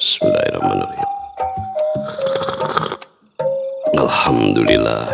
Bismillahirrahmanirrahim. Alhamdulillah.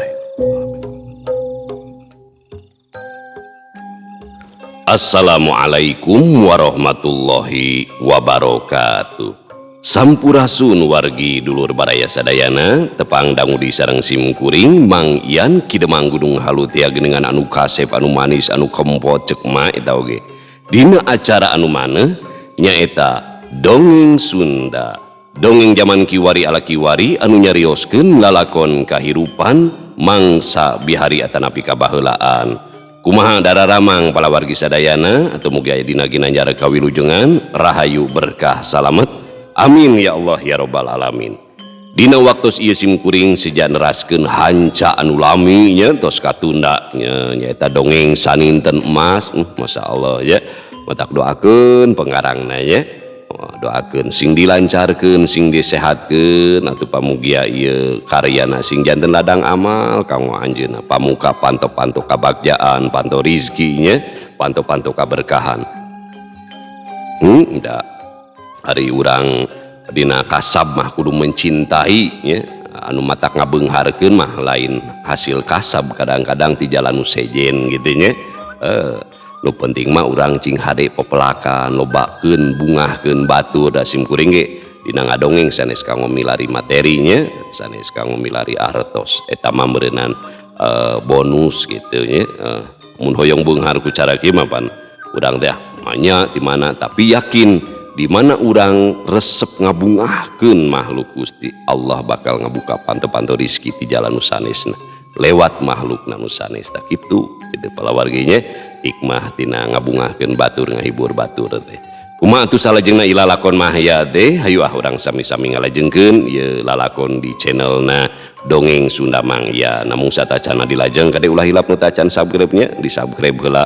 Assalamualaikum warahmatullahi wabarakatuh. Sampurasun wargi dulur baraya sadayana, tepang dangu di sareng sim kuring Mang Ian Kidemang Gunung Halu tia geningan anu kasep anu manis anu kempot cek ma eta oge. Dina acara anu maneh nyaeta Dongeng Sunda. Dongeng jaman kiwari ala kiwari anu nyarioskeun lalakon kahirupan mangsa bihari atanapi kabaheulaan. Kumaha dararamang palawargi sadayana atau mugi aya dina ginanjar kawilujengan rahayu berkah salamet. Amin ya Allah ya robbal alamin. Dina waktos ieu sim kuring seja neraskeun hanca anu lami nya tos katunda nya nyaeta dongeng saninten emas. Masya Allah ya. Matak doakeun pengarangna nya. Doakeun sing dilancarkeun sing disehatkeun atuh pamugia ieu karyana sing janten ladang amal kanggo anjeunna pamuka panto-panto kabagjaan panto rizki nya panto-panto kaberkahan. Da ari urang dina kasab mah kudu mencintai nya anu matak ngabeungharkeun mah lain hasil kasab kadang-kadang ti jalan nu sejen gitu nya. Nu penting mah urang cing hade pepelakan lobakeun bungahkeun batur da sim kuring ge dina ngadongeng sanes kanggo milari materinya sanes kanggo milari artos eta mah meureunnan bonus gitu nya. Mun hoyong beunghar ku cara kieu mah pan urang teh manya di mana tapi yakin di mana urang resep ngabungahkeun makhluk Gusti Allah bakal ngabuka panto-panto rizki ti jalan nu sanesna lewat makhluk nu sanes tah kitu kitu palawarginya hikmah tina ngabungahkeun batur ngahibur batur teh. Kumaha atuh salajengna ieu lalakon mahya teh hayu ah urang sami-sami ngalajengkeun ieu lalakon di channelna Dongeng Sunda Mang Ian. Namung satacana dilajeng kade ulah hilap nu tacan subscribe nya di subscribe heula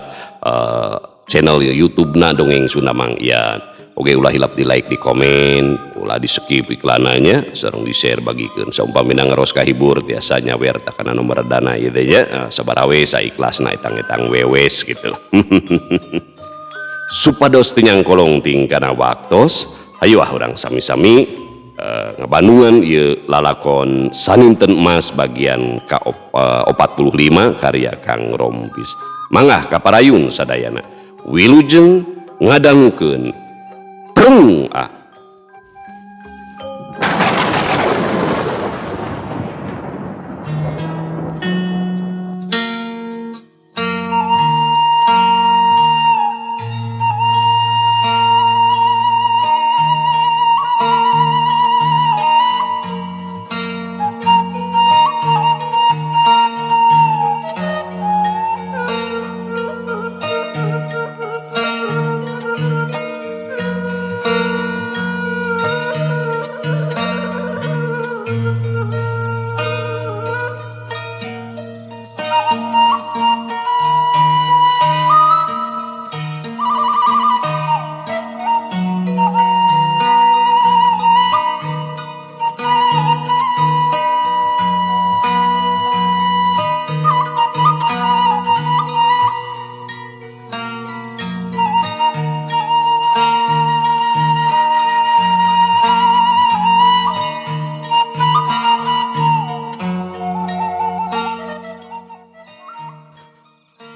channel YouTube-na Dongeng Sunda Mang Ian. Oke ulah hilap di like di komen ulah di skip iklananya sareng di share bagikeun saumpamina ngaros kahibur tiasa nyawer takana nomor dana ieu teh nya sabaraha we saikhlasna etang-etang wewes gitu. Supados teu nyangkolong ting kana waktos hayu ah urang sami-sami ngabandungan ieu lalakon Saninten Emas bagian ka 45 karya Kang Rompis. Mangga kaparayun sadayana wilujeng ngadangukeun prung ah.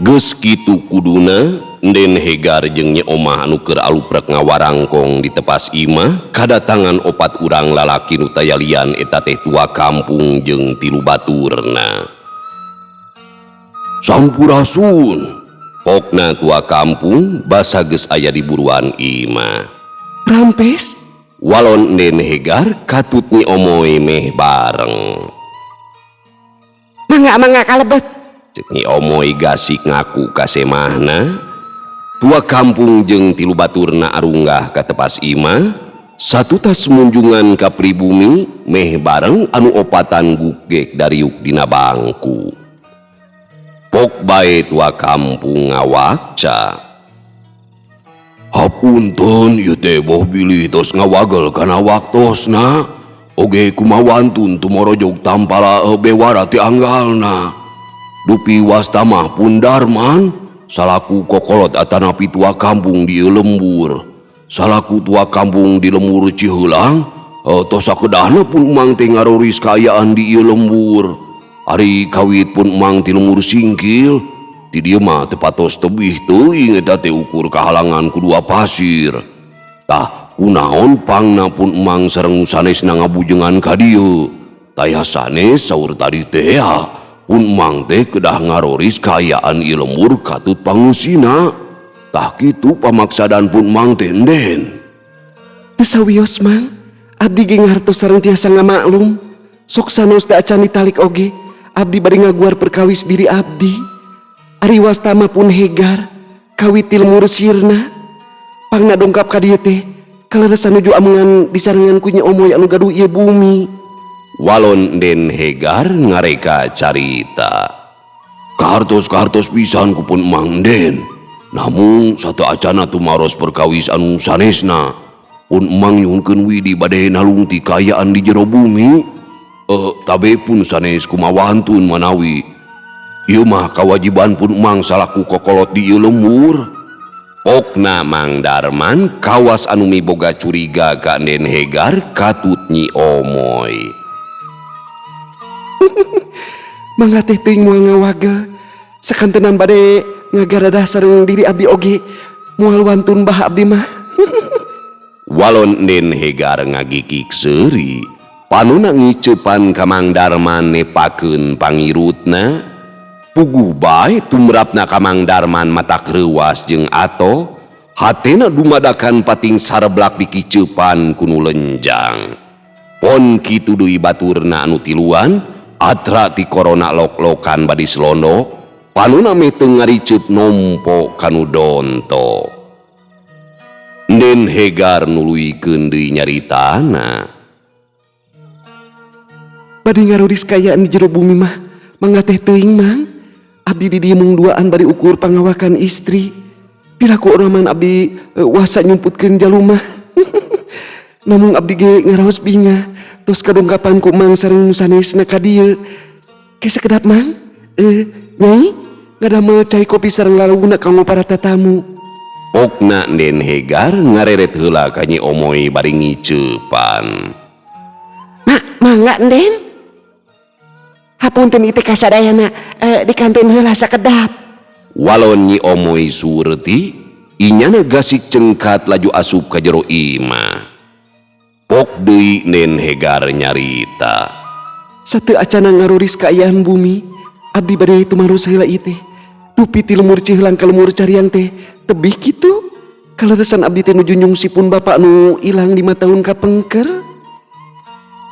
Geus kitu kuduna Nden Hegar jeung Nyi Omah anu keur aluprek ngawarangkong di tepas imah kadatangan opat urang lalaki nu tayalian eta teh tua kampung jeung tilu baturna. Sampurasun pokna tua kampung basa geus aya di buruan imah. Rampes walon Nden Hegar katut Nyi Omoy meh bareng. Mangga-mangga kalebet. Cek Nyi Omoy gasik ngaku ka semahna. Tua kampung jeung tilu baturna arunggah ka tepas imah satutas munjungan ka pribumi meh bareng anu opatan gugek dariuk dina bangku. Pok bae tua kampung ngawakca. Hapunten ieu teh boh bilih tos ngawagel kana waktosna oge kumawantun tumorojog tampala bewara ti anggalna. Dupi wasta mah pun Darman salaku kokolot atanapi tua kampung di lembur. Salaku tua kampung di lemur Ciheulang Tos sakedahna pun Mang teh ngaroris kaayaan di ieu lembur. Ari kawit pun Mang ti lembur singkil. Di dieu mah teu patos tebih teuing eta teh ukur kahalangan ku dua pasir. Tah kunaon pangna pun Mang sareng sanesna ngabujengan ka dieu. Taya sanes saur tadi teh pun Mang teh kedah ngaroris kaayaan ieu lembur katut pangusina. Tah kitu pamaksadan pun Mang teh enden. Teu sawios Mang. Abdi ge ngartos sareng tiasa ngamaklum. Sok sanos da acan ditalik oge. Abdi bade ngaguar perkawis diri abdi. Ari wastama pun hegar kawit ti lemur sirna. Pangna dongkap ka dieu teh kaleresan nuju amengan disarengan ku Nyi Omoy anu gaduh ieu bumi. Walon Den Hegar ngareka carita. Kahartos-kahartos pisan ku pun Mang Den. Namun satu acana tumaros perkawis anu sanesna. Pun Mang nyuhunkeun widi bade nalungti kaayaan di jero bumi. Tabe pun sanes kumawantun manawi. Ieu mah kawajiban pun Mang salaku kokolot di ieu lembur. Pokna Mang Darman kawas anu miboga curiga ka Den Hegar katut Nyi Omoy. Mangga teh teuing moal ngawagel. Sakantenan bade ngagaradah sareng diri abdi oge moal wantun bah abdi mah. Walon Den Hegar ngagigik seuri, panuna ngiceupan ka Mang Darman nepakeun pangirutna. Puguh bae tumrapna ka Mang Darman matak reuwas jeung ato, hatena dumadakan pating sareblak dikiceupan ku nu lenjang. Pon kitu deui baturna anu tiluan, atra ti korona lok-lokan badi selondok, panuna meh teu ngariceup nompo kanu donto. Den Hegar nuluykeun deui nyaritana. Bade ngaroris kaayaan di jero bumi mah, mangga teh teuing Mang. Abdi di dieu mung duaan bari ukur pangawakan istri. Piraku oraman abdi wasa nyumputkeun jalumah. Namung abdi ge ngaraos bingah, tos kadongkapan ku Mang sareng nu sanesna ka dieu. Ke sakedap Mang? Nyai, ngadamel cai kopi sareng lalawuna kanggo para tatamu. Pokna Den Hegar ngareret heula ka Nyi Omoy bari ngiceupan. Mak, mangga Den? Hapunten ieu teh kasadayana, dikantun heula sakedap. Walon Nyi Omoy surti, inyana gasik cengkat laju asup ka jero imah. Pok deui Den Hegar nyarita. Sateu acana ngaroris kaayaan bumi, abdi bade tumaros heula ieu teh. Dupi ti lemur Ciheulang ka lemur Cariang teh tebih kitu. Kaleresan abdi teh nuju nyungsipun bapak nu ilang 5 tahun kapengker.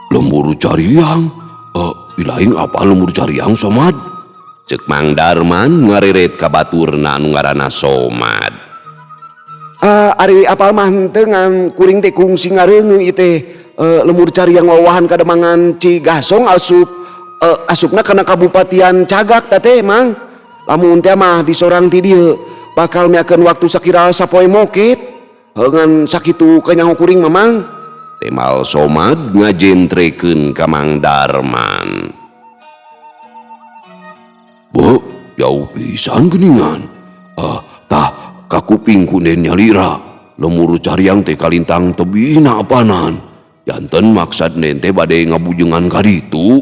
Lemur Cariang? Ilaing apa lemur Cariang Somad? Cek Mang Darman ngareret ka baturna anu ngaranna Somad. Ari apal mah henteu ngan kuring teh kungsi ngareungeung ieu teh, lemur Cariang wawahan kademangan Cigasong asupna kana kabupatian Cagak ta teh Mang. Lamun teh mah disorang ti dieu bakal miakeun waktu sakira sapoe moket. Heuh ngan sakitu kanyaho kuring mah Mang. Temal Somad ngajentrekeun ka Mang Darman. Bu, jauh pisan geuningan. Tah kakuping ku Den nyalira. Lemur Cariang teh kalintang tebihna apanan. Janten maksad Den teh bade ngabujengan ka ditu.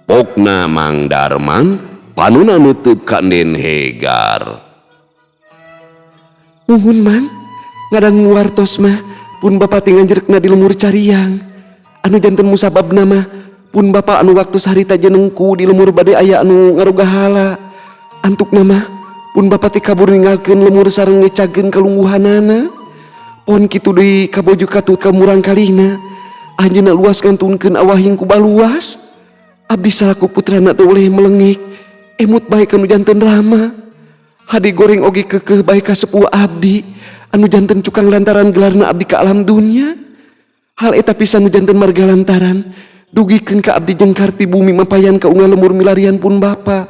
Pokna Mang Darman panuna nutup ka Den Hegar. Muhun Mang, ngadang wartos mah pun bapak teh nganjrekna di lemur Cariang. Anu janten musababna mah pun bapak anu waktu harita jenengku di lemur bade aya anu ngarogahala. Antukna mah pun bapak teh kabur ninggalkeun lemur sareng ngecageun kalungguhanana. Pon kitu deui kabojo katut ka murang kalihna. Anjeunna luas ngantunkeun awahing ku baluas. Abdi salaku putrana teu boleh melengik. Emut bae ka nu janten rama. Hade goreng oge keukeuh bae ka sepuh abdi anu janten cukang lantaran gelarna abdi ka alam dunya. Hal eta pisan nu janten marga lantaran dugikeun ka abdi jengkar ti bumi mapayan ka unggal lemur milarian pun bapa.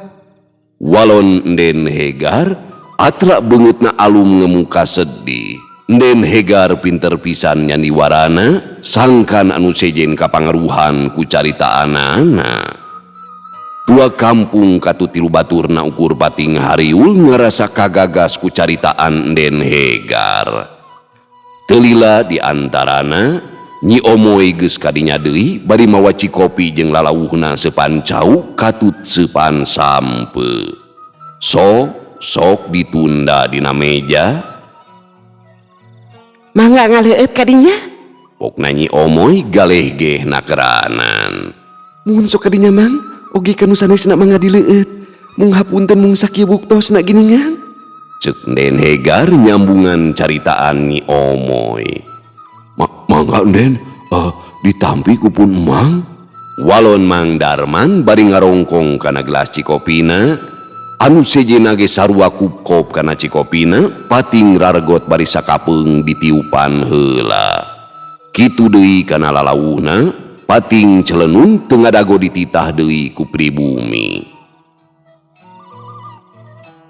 Walon Den Hegar atra beungeutna alum ngemuka sedih. Den Hegar pinter pisan nyandiwarana sangkan anu sejen kapangaruhan ku caritaanana. Tua kampung katu tilu baturna ukur pating hariul ngarasa kagagas ku caritaan Den Hegar. Telila di antarana Nyi Omoy geus kadinya deui bari mawa cikopi jeung lalawuhna seupan cau katut seupan sampe. Sok sok ditunda dina meja. Mangga ngaleueut kadinya. Pokna Nyi Omoy galeh geh nakeranan. Muhun sok kadinya Mang, oge kanu sanesna mangga dileueut. Mung hapunten mung sakieu buktosna giningan. Cek Den Hegar nyambungan caritaan Nyi Omoy. Mangga Den, ditampi ku pun Mang. Walon Mang Darman bari ngarongkong kana gelas cikopina, anu sejenna ge sarua kupkop kana cikopina, pating rargot bari sakapeung ditiupan heula. Kitu deui kana lalawuhna, pating celenun teu ngadago dititah deui ku pribumi.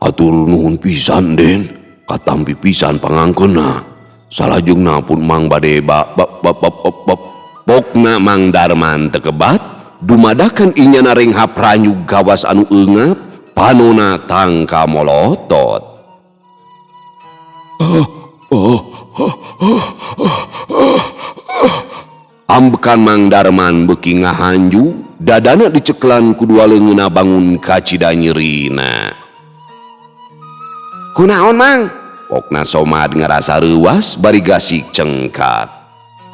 Atur nuhun pisan Den, katampi pisan pangangkeunna. Salajengna pun Mang bade ba ba ba ba ba ba. Pokna Mang Darman teu kebat, dumadakan inyana renghap ranyug kawas anu eungap, panona tangka molotot. Ambekan Mang Darman beuki ngahanju, dadana dicekelan ku dua leungeunna bangun kacida nyerina. Kunaon Mang? Pokna Somad ngarasa reuwas bari gasik cengkat.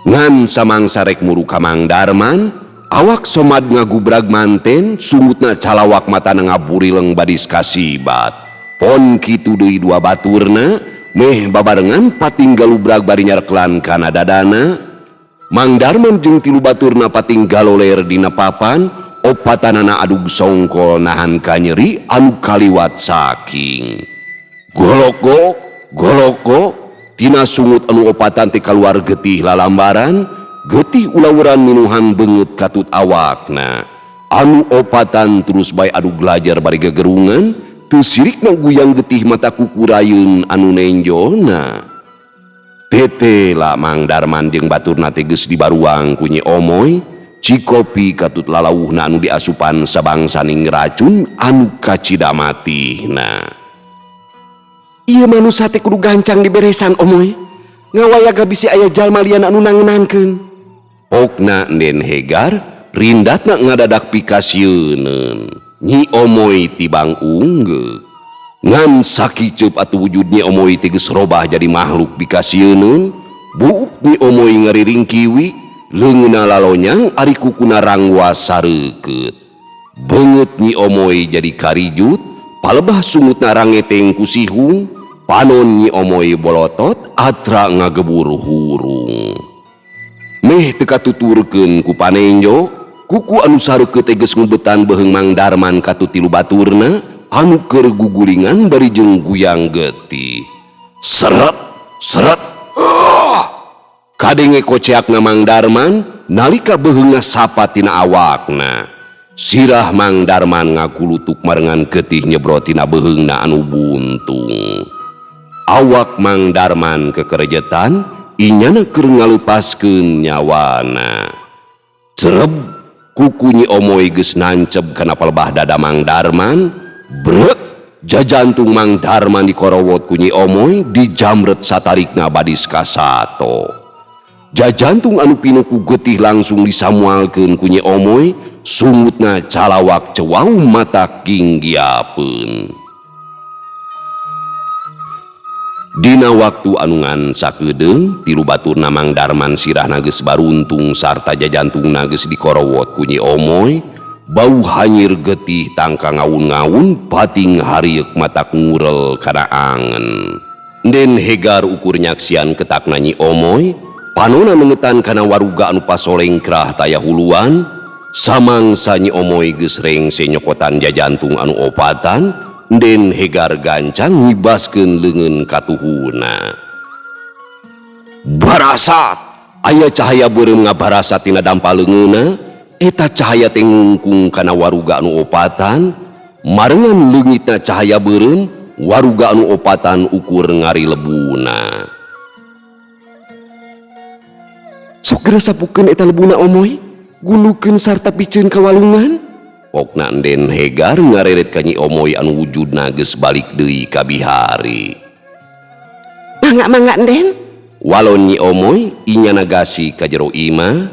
Ngan samangsa rek muru ka Mang Darman, awak Somad ngagubrag manten, sungutna calawak matana ngaburileng badis kasibat. Pon kitu deui dua baturna, meh babarengan pating galubrag bari nyareklan kana dadana. Mang Darman jeung tilu baturna pating galoler dina papan, opatanana adug songkol nahan kanyeri anu kaliwat saking. Golokgok, golokgok, tina sungut anu opatan teh kaluar getih lalambaran, getih ulawuran minuhan beungeut katut awakna. Anu opatan terus bae adug lajar bari gegerungan, teu sirikna guyang getih mata kukurayeun anu nenjona. Tete la Mang Darman jeung baturna teh geus dibaruang ku Nyi Omoy, cikopi katut lalawuhna anu diasupan sabangsaning racun anu kacida matihna. Ieu manusa teh kudu gancang diberesan Omoy. Ngawayaga bisi aya jalma lian anu nangenankeun. Pokna Den Hegar rindatna ngadadak pikasieuneun. Nyi Omoy tibang unggeuk. Ngan sakiceup atuh wujud Nyi Omoy teh geus robah jadi makhluk pikasieuneun. Buuk Nyi Omoy ngariring kiwi, leungeunna lalonyang ari kukuna rangwas sareukeut. Beungeut Nyi Omoy jadi karijut, palebah sungutna rangeteng ku sihung, panon Nyi Omoy bolotot atra ngagebur hurung. Meh teu katuturkeun ku panenjo, kuku anu sareukeut teh geus ngubetan beuheung Mang Darman katut tilu baturna anu keur gugulingan bari jeung guyang getih. Seret, seret. Kadenge koceakna Mang Darman nalika beuheungna sapa tina awakna. Sirah Mang Darman ngakulutuk marengan getih nyebrot tina beuheungna anu buntung. Awak Mang Darman kekerejetan, inyana keur ngalepaskeun nyawana. Cereb, kuku Nyi Omoy geus nanceb kana palebah dada Mang Darman. Brek, jajantung Mang Darman dikorowot ku Nyi Omoy, dijamret satarikna badis kasato. Jajantung anu pinuh ku getih langsung disamualkeun ku Nyi Omoy, sungutna calawak cewau mata kinggiapeun. Dina waktu anu ngan sakedeung, tilu baturna Mang Darman sirahna geus baruntung sarta jajantungna geus dikorowot ku Nyi Omoy, bau hanyir getih tangka ngaun-ngaun pating harieuk mata ngurel kana angen. Den Hegar ukur nyaksian ketakna Nyi Omoy, panona nengetan kana waruga anu pasolengkrah taya huluan, samangsa Nyi Omoy geus rengse nyokotan jajantung anu opatan, Den Hegar gancang ngibaskeun leungeun katuhuna. Barasat, aya cahaya beureum ngabarasat tina dampa leungeunna, eta cahaya teh ngungkung kana waruga anu opatan, marengan leungitna cahaya beureum, waruga anu opatan ukur ngarilebuna. Sok geura sapukeun eta lebuna Omoy, gulukeun sarta piceun ka walungan. Pokna Den Hegar ngareret ka Nyi Omoy anu wujudna geus balik deui ka bihari. Mangga-mangga Den. Walon Nyi Omoy inyana gasi ka jero imah.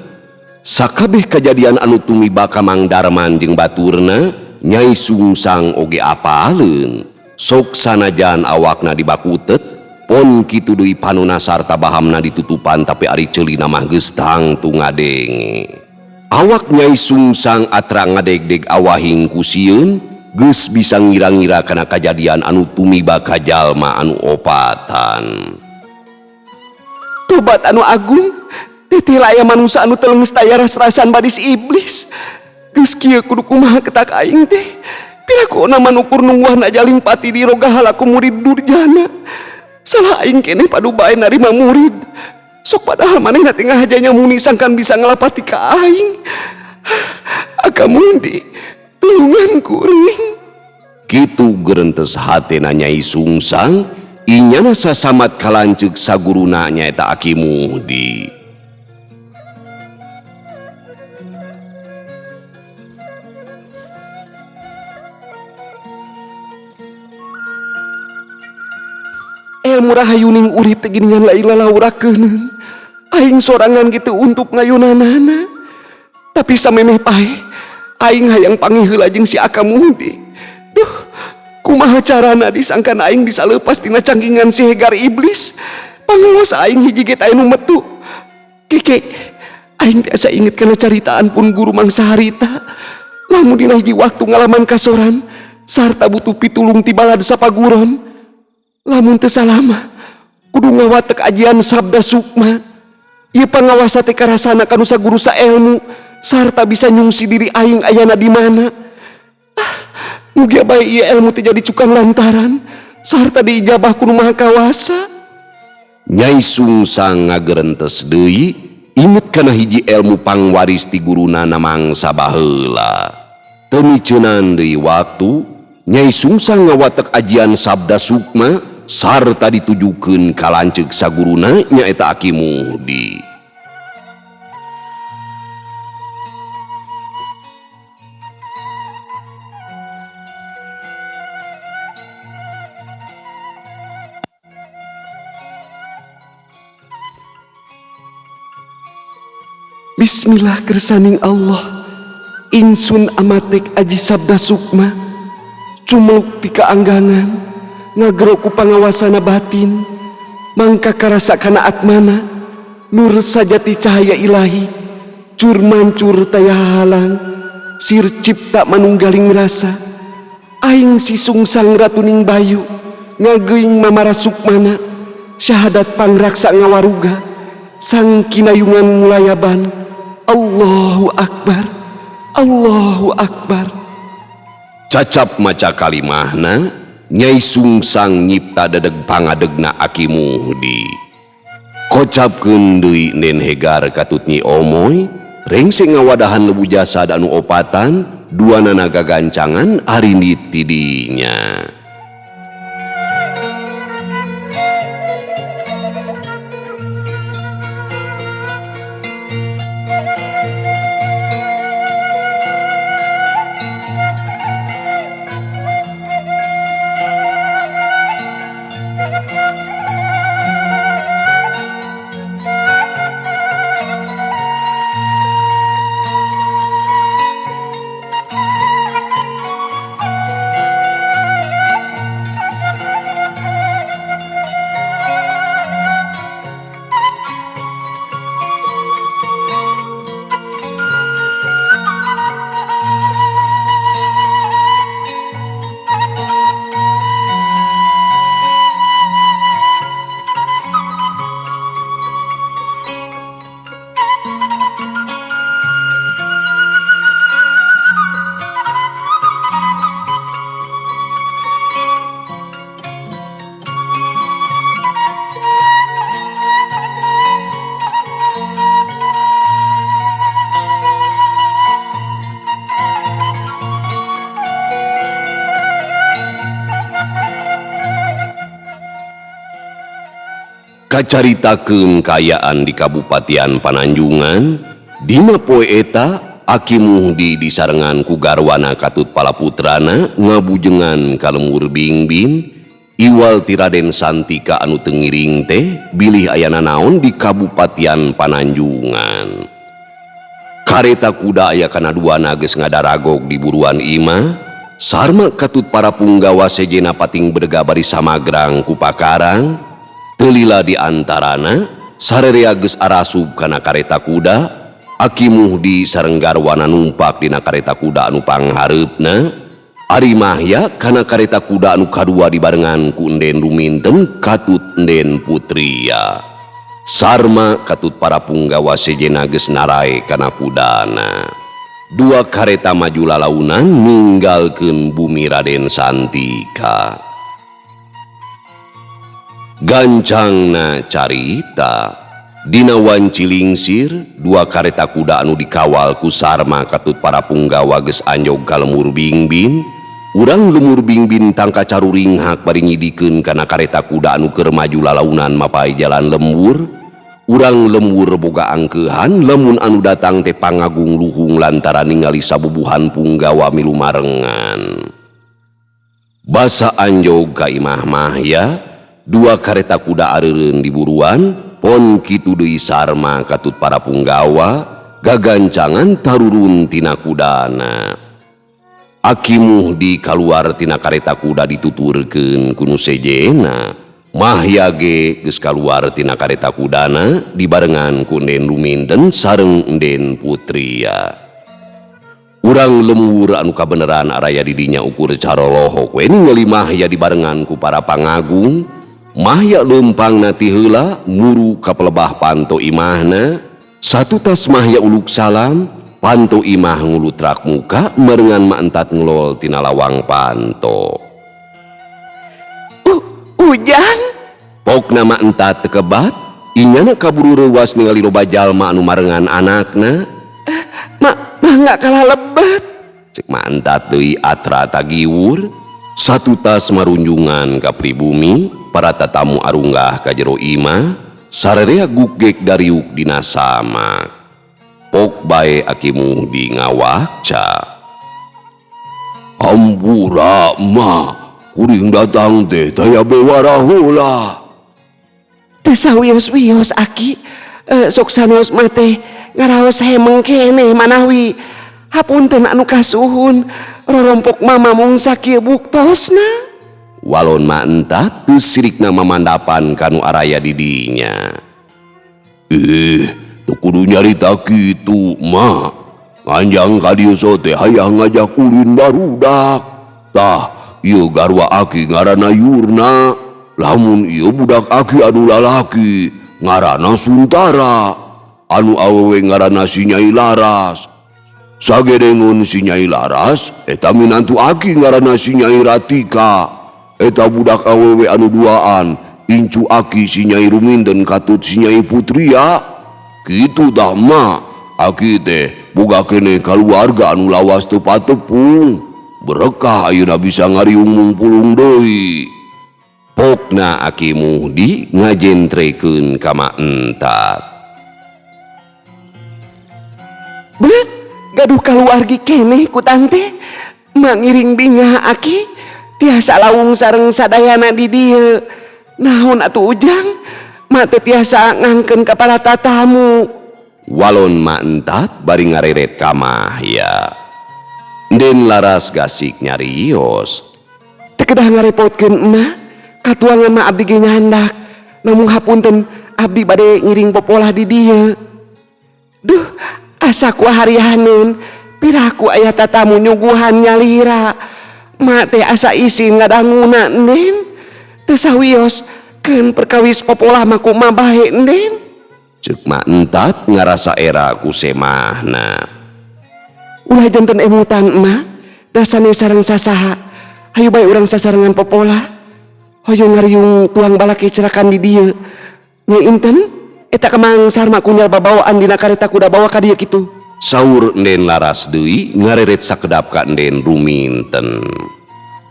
Sakabeh kajadian anu tumiba ka Mang Darman jeung baturna, Nyai Sungsang oge apaleun. Sok sanajan awakna dibakutet, pon kitu deui panona sarta bahamna ditutupan tapi ari ceulina mah geus tangtu ngadenge. Awak Nyai Sungsang atra ngadegdeg awahing ku sieun, geus bisa ngira-ngira kana kajadian anu tumiba ka jalma anu opatan. Tobat anu agung, teteh aya manusa anu telenges taya ras-rasan badis iblis. Geus kieu kudu kumaha ketak aing teh. Piraku ona manukur nungguan ajaling pati di rogahala ku murid durjana. Salah aing keneh padu bae narima murid. Sok padahal manehna teh ngahajanya muni sangkan bisa ngelapati ka aing. Akamundi, tulungan kuring. Kitu gerentes hatena Nyai Sungsang, inyana sasamat kalanceuk saguruna nyaeta Aki Muhdi. Ilmu rahayuning urip teh geuningan lain lalaurakeuneuh. Aing sorangan gitu untuk ngayunanana. Tapi samemeh paeh, aing hayang panggih heula jeung si Akamundi. Duh, kumaha carana disangkan aing bisa lepas tina cangkingan si hegar iblis. Pangawas aing hiji ge teh anu metu. Keke, aing teh asa inget kana caritaan pun guru mangsa harita. Lamun dina hiji waktu ngalaman kasoran sarta butuh pitulung ti balad sapaguron. Lamun teu salama kudu ngawatek ajian sabda sukma. Ieu pangawasa teh karasana kanu saguru saelmu sarta bisa nyungsi diri aing ayana di mana. Ah, mugia bae ieu elmu teh jadi cukang lantaran sarta diijabah ku Nu Maha Kawasa. Nyai Sungsang ngagerentes deui inget kana hiji elmu pangwaris ti guruna mangsa baheula. Teu miceunan deui waktu, Nyai Sungsang ngawatek ajian sabda sukma sarta ditujukeun ka lanceuk saguruna nyaeta Aki Muhdi. Bismillah kersaning Allah, insun amatek aji sabda sukma, cumeluk ti kaanggangan, ngagero ku pangawasana batin, mangka karasa kana atmana, nur sajati cahaya ilahi, cur mancur taya halang, sir cipta manunggaling rasa, aing si Sungsang ratuning bayu, ngageuing mamara sukmana, syahadat pangraksa ngawaruga, sang kinayungan mulayaban. Allahu Akbar, Allahu Akbar. Cacap maca kalimahna, Nyai Sungsang nyipta dedeg pangadegna Aki Muhdi. Kocapkeun deui Nen Hegar katut Nyi Omoy, rengse ngawadahan lebu jasad anu opatan, duanana gagancangan arindit tidinya. Kacaritakeun kaayaan di Kabupatian Pananjungan, dina poe eta Aki Muhdi disarengan ku garwana katut palaputrana ngabujengan ka lembur Bingbing, Iwal ti Raden Santika anu teu ngiring teh bilih aya nanaon di Kabupatian Pananjungan. Kareta kuda aya kana duana geus ngadaragog di buruan imah. Sarma katut para punggawa sejena pating bedega bari samagrang ku pakarang. Teu lila di antarana sarerea geus arasub kana kareta kuda. Aki Muhdi sareng garwana numpak dina kareta kuda anu panghareupna. Ari Mahya kana kareta kuda anu kadua dibarengan ku Enden Ruminten katut Enden Putria. Sarma katut para punggawa sejena geus narae kana kudana. Dua kareta maju lalaunan ninggalkeun bumi Raden Santika. Gancangna carita dina wanci lingsir dua kareta kuda anu dikawal ku Sarma katut para punggawa geus anjog ka lemur Bingbin. Urang lemur Bingbin tangka caruringhak bari nyidikeun kana kareta kuda anu keur maju lalaunan mapai jalan lembur. Urang lembur boga angkeuhan lamun anu datang teh pangagung luhung lantaran ningali sabubuhan punggawa milu marengan. Basa anjog ka imah Mahya, dua kareta kuda areureun di buruan, pon kitu deui Sarma katut para punggawa gagancangan tarurun tina kudana. Aki Muhdi kaluar tina kareta kuda dituturkeun ku nu sejena. Mahya ge geus kaluar tina kareta kudana dibarengan ku Enden Ruminten sareng Enden Putria. Urang lembur anu kabeneran araya di dinya ukur carolohok we ningali Mahya dibarengan ku para pangagung. Mahya leumpangna ti heula muru ka pelebah panto imahna. Satutas Mahya uluk salam, panto imah ngulutrak muka marengan maentat ngelol tina lawang panto. Ujang, pokna maentat teu kebat, inyana kaburu reuwas ningali loba jalma anu marengan anakna. Mah nggak kalah lebat. Cek maentat deui atra tagiwur. Satutas marunjungan ka pribumi, para tatamu arunggah ka jero imah, sarerea gugek dariuk dina samak. Pok bae Aki Muhdi ngawakca. Hampura mah, kuring datang teh taya bewara heula. Teu sawios-wios Aki, sok sanaos mah teh ngaraos hemeng keneh manawi. Hapunten anu kasuhun, rorompok mama mung sakieu buktosna. Walon ma entat teu sirikna mamandapan kanu araya di dinya. Teu kudu nyarita kitu mah. Nganjang ka dieu teh hayang ngajak ulin barudak. Tah, ieu garwa aki ngaranna Yurna. Lamun ieu budak aki anu lalaki ngaranna Suntara. Anu awewe ngaranna si Nyai Laras. Sagedengeun si Nyai Laras eta minantu aki ngaranna si Nyai Ratika. Eta budak awewe anu duaan incu aki si Nyai Ruminten katut si Nyai Putria. Kitu tah mah aki teh boga keneh kaluarga anu lawas teu patepung. Berkah ayeuna bisa ngariung mungpulung deui. Pokna Aki Muhdi ngajentrekeun ka maentat. Beuh, gaduh kaluargi keneh ku tante. Mangiring bingah Aki tiasa lawung sareng sadayana di dieu. Naon atuh Ujang? Ma teu tiasa ngangkeun ka para tatamu. Walon maentat bari ngareret ka Mahya. Den Laras gasik nyarios. Teu kedah ngarepotkeun emak. Katuangan mah abdi ge nyandak. Namun hapunten abdi bade ngiring popolah di dieu. Duh, asa ku harihaneun piraku aya tatamu nyuguhan nyalira. Ma teh asa isin ngadanguna Nden. Teu sawios keun perkawis popolah mah kumaha bae Nden. Ceuk ma entat ngarasa era ku semahna. Ulah janten emutan emak, dasane sareng sasaha. Hayu bae urang sasarengan popolah. Hoyong ngariung tuang balaki cerakan di dieu. Nya inten eta kemang sarma kunyal babawaan dina kareta kuda bawa ka dieu kitu. Saur Nden Laras deui ngareret sakedap ka Nden Ruminten.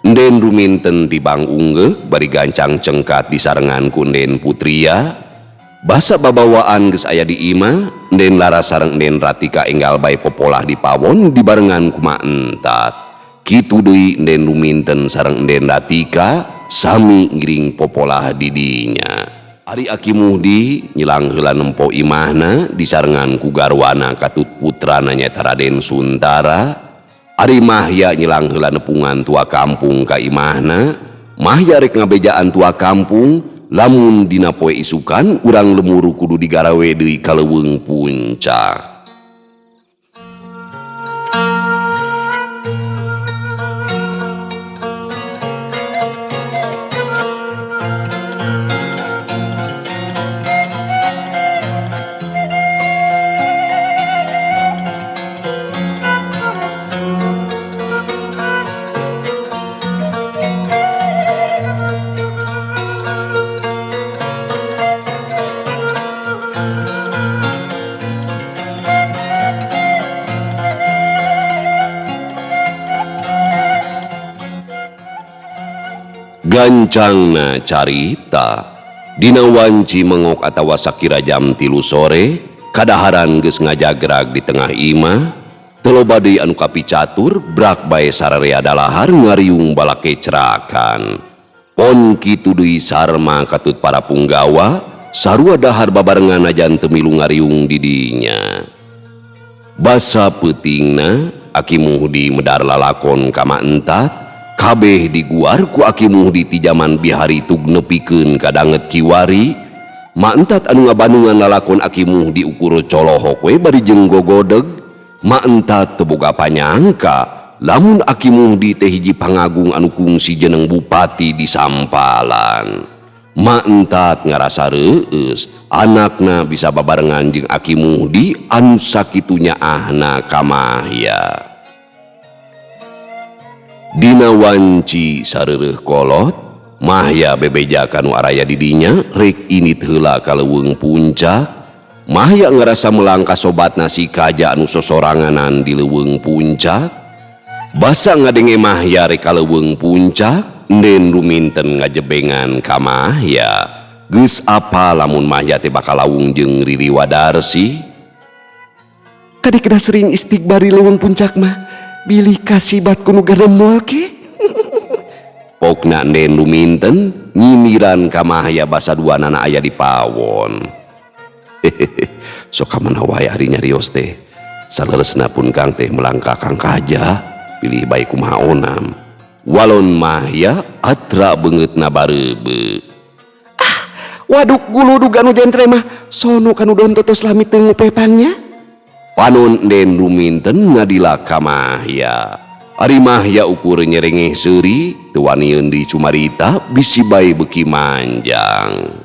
Nden Ruminten tibang unggeuk bari gancang cengkat disarengan ku Nden Putria. Basa babawaan geus aya di imah, Nden Laras sareng Nden Ratika enggal bae popolah di pawon dibarengan ku maentat. Kitu deui Enden Ruminten sareng Enden Ratika sami ngiring popolah di dinya. Ari Aki Muhdi nyilang heula nempo imahna disarengan ku garwana katut putrana nyaeta Raden Suntara. Ari Mahya nyilang heula nepungan tua kampung ka imahna. Mahya rek ngabejaan tua kampung lamun dina poe isukan urang lemur kudu digarawe deui ka leuweung puncak. Gancangna carita dina wanci mengok atawa sakira jam 3 sore kadaharan geus ngajagrag di tengah imah teu loba deui anu kapicatur brak bae sararea dalahar ngariung balake cerakan pon kitu deui sarma katut para punggawa sarua dahar babarengan najan teu milu ngariung di dinya. Basa peutingna Aki Muhdi medar lalakon ka Ma Entat kabeh diguar ku Aki Muhdi ti jaman bihari tug nepikeun ka danget kiwari. Ma Entat anu ngabandungan lalakon Aki Muhdi ukur colohok we bari jeung gogodeg. Ma Entat teu boga panyangka lamun Aki Muhdi teh hiji pangagung anu kungsi jeneng bupati di Sampalan. Ma Entat ngarasa reueus anakna bisa babarengan jeung Aki Muhdi anu sakitu nyaahna ka Mahya. Dina wanci sareureun kolot, Mahya bebeja kanu araya di dinya rek init heula ka leuweung puncak. Mahya ngarasa melangkah sobatna si Kaja anu sosoranganan di leuweung puncak. Basa ngadenge Mahya rek ka leuweung puncak, Enden Ruminten ngajebengan ka Mahya. Geus apa lamun Mahya teh bakal lawung jeung Riri Wadarsi? Kadi kedah sering istighbar di leuweung puncak mah. Bilih kasibat kuno garemol ke? Pokna Enden Ruminten nyindiran ka Mahya basa dua nana aya di pawon. Sok kamana wae ari nyarios teh. Saleresna pun Kang teh melangkah Kang Kaja, pilih bae kumaha onam. Walon Mahya atra beungeutna bareube. Ah, waduk guludug anu jentre mah sono kanu donto tos lami teu ngupepangnya. Panon Enden Ruminten ngadila ka Mahya. Ari Mahya ukur nyerengeh seuri, teu wanieun deui cumarita bisi bae beuki manjang.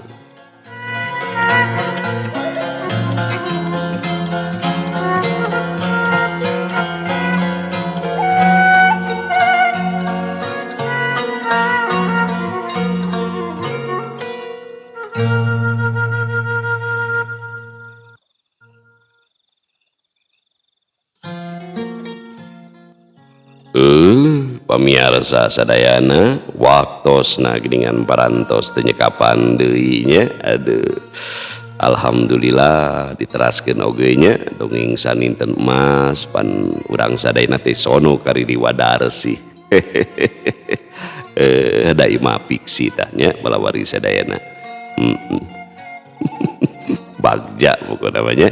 Pamiarsa sadayana waktosna geuningan parantos teu nyekapan deui nya. Aduh, alhamdulillah diteraskeun oge nya dongeng saninten emas pan urang sadayana teh sono ka Riri Wadarsi. Da imah fiksi tah nya balawari sadayana. Bagja pokona mah nya.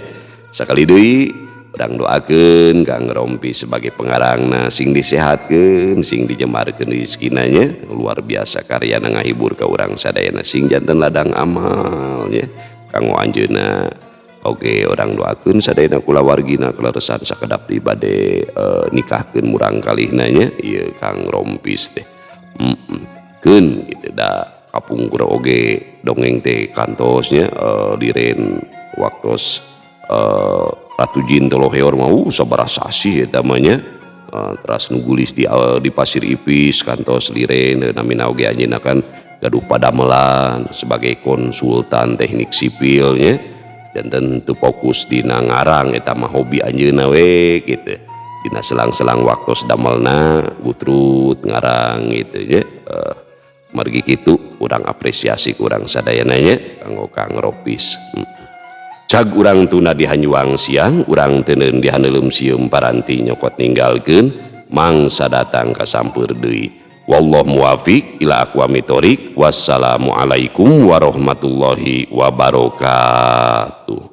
Sakali deui urang doakeun Kang Rompi sebagai pengarangna sing disehatkeun, sing dijemarkeun rezekina nya. Luar biasa karyana ngahibur ka urang sadayana sing janten ladang amal nya kanggo anjeunna. Oke, urang doakeun sadayana kulawargina kaleresan sakedap di bade nikahkeun murang kalihna nya ieu Kang Rompis teh. Keun kitu da kapungkur oge dongeng teh kantos nya liren waktos Ratu Jin Toloheor mau sabaraha sasih eta mah nya. Teras nu gulis di Pasir Ipis kantos liren namina oge anjeunna kan gaduh padamelan sebagai konsultan teknik sipil nya. Dan tentu fokus dina ngarang eta mah hobi anjeunna we kitu. Dina selang-selang waktos damelna gutrut ngarang gitu nya. Margi kitu urang apresiasi kurang sadayana nya kanggo Kang Ropis. Cag urang tuna di hanyuang siang, urang teuneun di haneuleum sieum paranti nyokot ninggalkeun. Mangsa datang kasampeur deui. Wallahu muwafiq ila aqwamit thoriq. Wassalamualaikum warahmatullahi wabarakatuh.